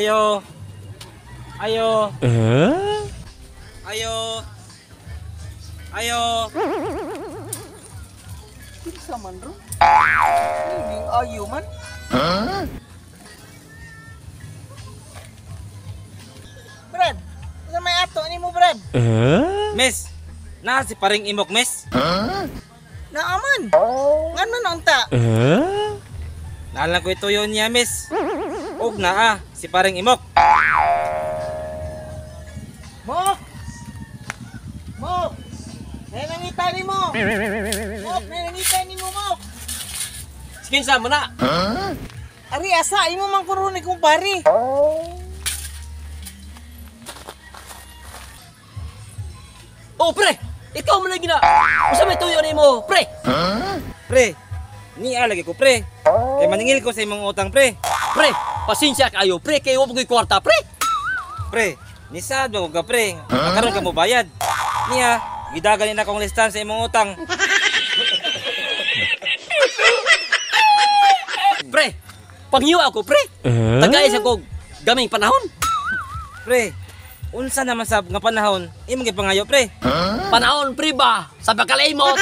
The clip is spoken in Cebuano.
Ayo. Ayo. Ayo. Ayo. Kinsa man ro? Hindi ayo man. Brad, unsa may ato nimo, Brad? Miss, na si paring imok, miss. Naaman. Ngano na unta? Naalang ko ito yun niya, miss. Og naa, si paring imok. Mok! Mok! Nay nangita nimo. Mok, nay nangita nimo, Mok. Kinsa man na? Ari asa imo man kuno ni kumpare. Oh, pre! Ikaw man lagi na! Unsa may tuyo nimo, pre? Pre, niya lagi ko, pre. Kay maningil ko sa imong utang, pre. Pre, pasensya kayo, pre, kay wa ko'y kwarta, pre. Pre, nisad mo ka, pre. Makaroon ka mo bayad. Niya, gidagan ni na akong listahan sa imong utang. Pre, panghiwa ako, pre. Tagay sa kog gaming panahon. Pre, unsa naman sab nga panahon imong gipangayo, pre? Panahon, pre ba? Sa bakalimot.